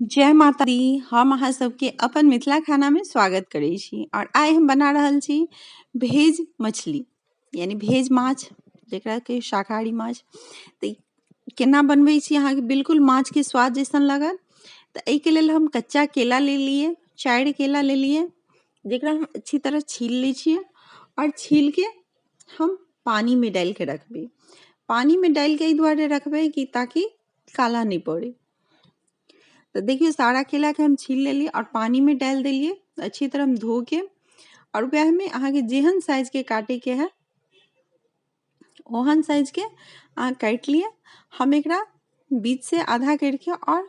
जय माता दी। हम अहाँ सबके अपन मिथिला खानामे स्वागत करै छी। और आइ हम बना रहल छी भेज मछली, यानी भेज माछ, जकरा कि शाकाहारी माछ। तऽ केना बनबै छी, अहाँके बिल्कुल माछके स्वाद जैसन लागत। तऽ एहिके लेल हम कच्चा केला लेलियै, 4 केला लेलियै, जकरा हम अच्छी तरह छील लै छियै। और छीलके हम पानिमे डालिके रखबै। पानिमे डालिके एहि दुआरे रखबै कि ताकि काला नहि पड़ै। तऽ देखियौ, सारा केलाके हम छील लेलियै आओर पानिमे डालि देलियै अच्छी तरह हम धो के। आओर वएहमे अहाँके जेहन साइजके काटैके है ओहन साइजके अहाँ काटि लिअ। हम एकरा बीचसँ आधा करिके आओर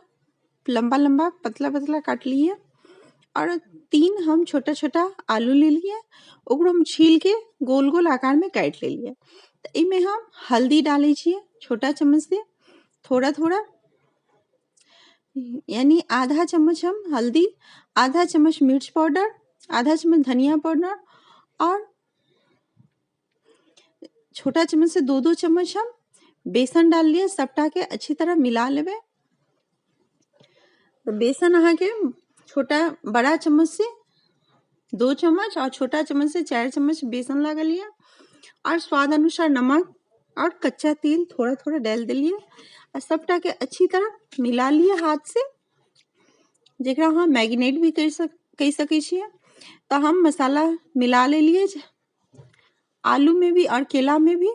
लम्बा लम्बा पतला पतला काटलियै। आओर 3 हम छोटा छोटा आलू लेलियै, ओकरो हम छीलके गोल गोल आकारमे काटि लेलियै। तऽ एहिमे हम हल्दी डालै छियै छोटा चम्मचसँ थोड़ा थोड़ा, यानी आधा चम्मच हम हल्दी, आधा चम्मच मिर्च पाउडर, आधा चम्मच धनिया पाउडर और छोटा चम्मच से 2-2 चम्मच हम बेसन डाल लिए। सबटाके अच्छी तरह मिला लेबै। तऽ बेसन अहाँके छोटा बड़ा चम्मच से 2 चम्मच और छोटा चम्मच से 4 चम्मच बेसन लागल यऽ। और स्वाद अनुसार नमक और कच्चा तेल थोड़ा थोड़ा डालि देलियै आ सबटाके अच्छी तरह मिला लिअ हाथ से, जकरा अहाँ मैरिनेट भी कहि सकै छियै। तऽ हम मसाला मिला लेलियै आलूमे भी और केलामे भी।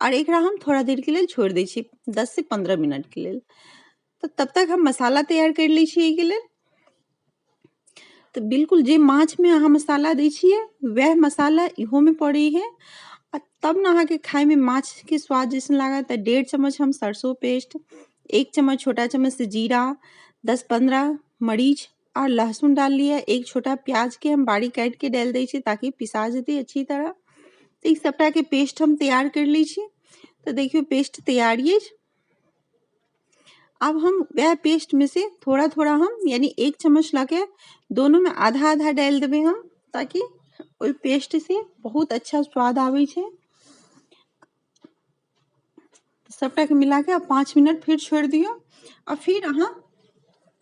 और एकरा हम थोड़ा देरके लेल छोड़ि दै छियै, 10 से 15 मिनटके लेल। तऽ तब तक हम मसाला तैयार करि लै छियै एहिके लेल। तऽ बिल्कुल जे माछमे अहाँ मसाला दै छियै वएह मसाला इहोमे पड़ै है, आ तब ने अहाँके खायमे माछके स्वाद जैसन लागत। तऽ 1.5 चम्मच हम सरसों पेस्ट, 1 चम्मच छोटा चम्मच से जीरा, 10-15 मरीच और लहसुन डाल लिअ। 1 छोटा प्याजके हम बारीक काटिके डालि दै छियै ताकि पिसा जेतै अच्छी तरह। तऽ ई सबटाके पेस्ट हम तैयार करि लै छी। तऽ देखियौ, पेस्ट तैयार अछि। आब हम वएह पेस्टमे से थोड़ा थोड़ा हम, यानी 1 चम्मच लऽ के दोनोमे आधा आधा डालि देबै हम, ताकि ओहि पेस्टसँ बहुत अच्छा स्वाद आबै छै। सबटाके मिलाके आ 5 मिनट फिर छोड़ि दियौ। आ फिर अहाँ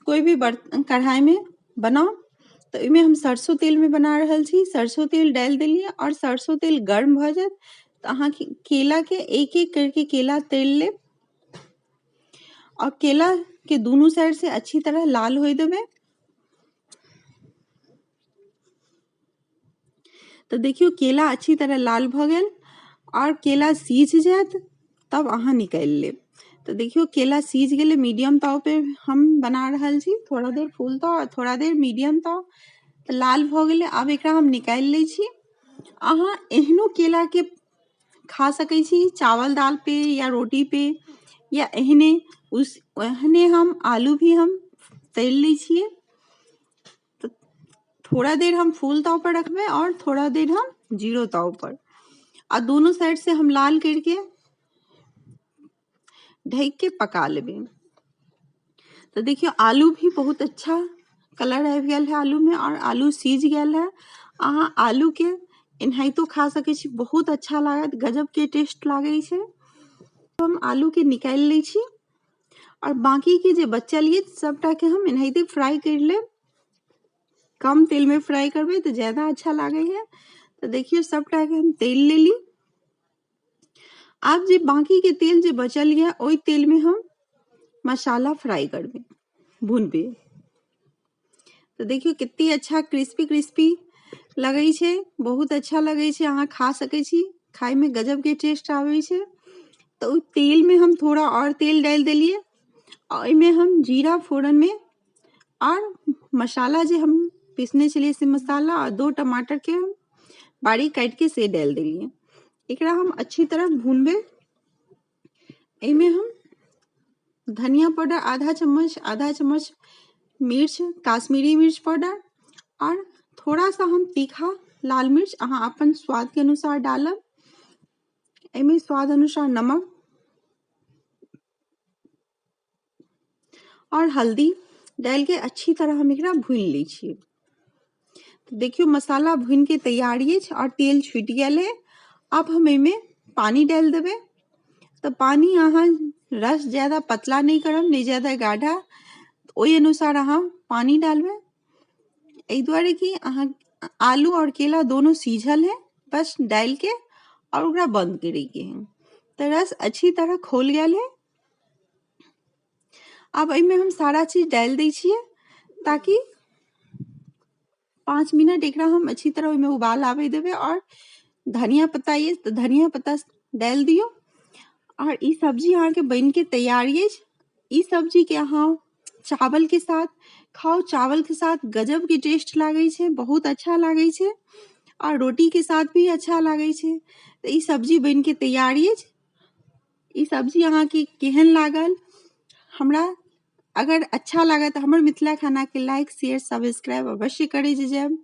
कोइ भी बर्तन कढ़ाइमे बनाउ। तऽ ओहिमे हम सरसों तेलमे बना रहल छी। सरसों तेल डालि देलियै आओर सरसों तेल गर्म भऽ जायत तऽ अहाँ केलाके एक एक करके केला तलि लेब। आओर केलाके दुनू साइडसँ अच्छी तरह लाल होइ देबै। तऽ देखियौ, केला अच्छी तरह लाल भऽ गेल। आओर केला सीझ जायत तब अहाँ निकालि लेब। तऽ देखियौ, केला सीझ गेलै। मीडियम ताव पे हम बना रहल छी, थोड़ा देर फुल ताव आओर थोड़ा देर मीडियम ताव। तऽ लाल भऽ गेलै, आब एकरा हम निकालि लै छी। अहाँ एहनो केलाके खा सकै छी चावल दाल पे या रोटी पे, या एहने उस एहने हम आलू भी हम तलि लै छियै। तऽ थोड़ा देर हम फुल ताव पर रखबै और थोड़ा देर हम जीरो ताव पर, आ दोनों साइड से हम लाल करके ढकि के पका लेबै। तऽ देखियौ, आलू भी बहुत अच्छा कलर आबि गेल है आलूमे और आलू सीझ गेल है। अहाँ आलूके एनाहितो खा सकै छी, बहुत अच्छा लागत, गजबके टेस्ट लागै छै। हम आलूके निकालि लै छी और बाँकीके जे बचल अछि सबटाके हम एनाहिते फ्राई करि लेब। कम तेलमे फ्राई करबै तऽ ज्यादा अच्छा लागै है। तऽ देखियौ, सबटाके हम तलि लेली। आब जे बाँकीके तेल जे बचल यऽ ओहि तेलमे हम मसाला फ्राई करबै, भूनबै। तऽ देखियौ, कते अच्छा क्रिस्पी क्रिस्पी लगै छै, बहुत अच्छा लगै छै। अहाँ खा सकै छी, खायमे गजबके टेस्ट आबै छै। तऽ ओहि तेलमे हम थोड़ा आओर तेल डालि देलियै आ ओहिमे हम जीरा फोरनमे आओर मसाला जे हम पीसने छलियै से मसाला आओर 2 टमाटरके बारीक काटिके से डालि देलियै। एकरा हम अच्छी तरह भूनबै। एहिमे हम धनिया पाउडर आधा चम्मच, आधा चम्मच मिर्च, काश्मीरी मिर्च पाउडर और थोड़ा सा हम तीखा लाल मिर्च, अहाँ अपन स्वादके अनुसार डालब। एहिमे स्वाद अनुसार नमक और हल्दी डालिके अच्छी तरह हम एकरा भूनि लै छियै। तऽ देखियौ, मसाला भुनिके तैयार अछि और तेल छुटि गेल है। आब हम एहिमे पानि डालि देबै। तऽ पानि अहाँ रस ज्यादा पतला नहि करब, नहि ज्यादा गाढ़ा। ओहि अनुसार अहाँ पानि डालबै। एहि दुआरे कि अहाँ आलू आओर केला दोनो सीझल है, बस डालिके आओर ओकरा बन्द करैके है। तऽ रस अच्छी तरह खोल गेल है। आब एहिमे हम सारा चीज डालि दै छियै ताकि 5 मिनट एकरा हम अच्छी तरह ओहिमे उबाल आबै देबै। आओर धनिया पत्ता अछि तऽ धनिया पत्ता डालि दियौ। आओर ई सब्जी अहाँके बनिके तैयार अछि। ई सब्जीके अहाँ चावलके साथ खाउ, चावलके साथ गजबके टेस्ट लागै छै, बहुत अच्छा लागै छै। आओर रोटीके साथ भी अच्छा लागै छै। तऽ ई सब्जी बनिके तैयार अछि। ई सब्जी अहाँके केहन लागल हमरा अगर अच्छा लागत तऽ हमर मिथिला खानाके लाइक, शेयर, सब्सक्राइब अवश्य करै जायब।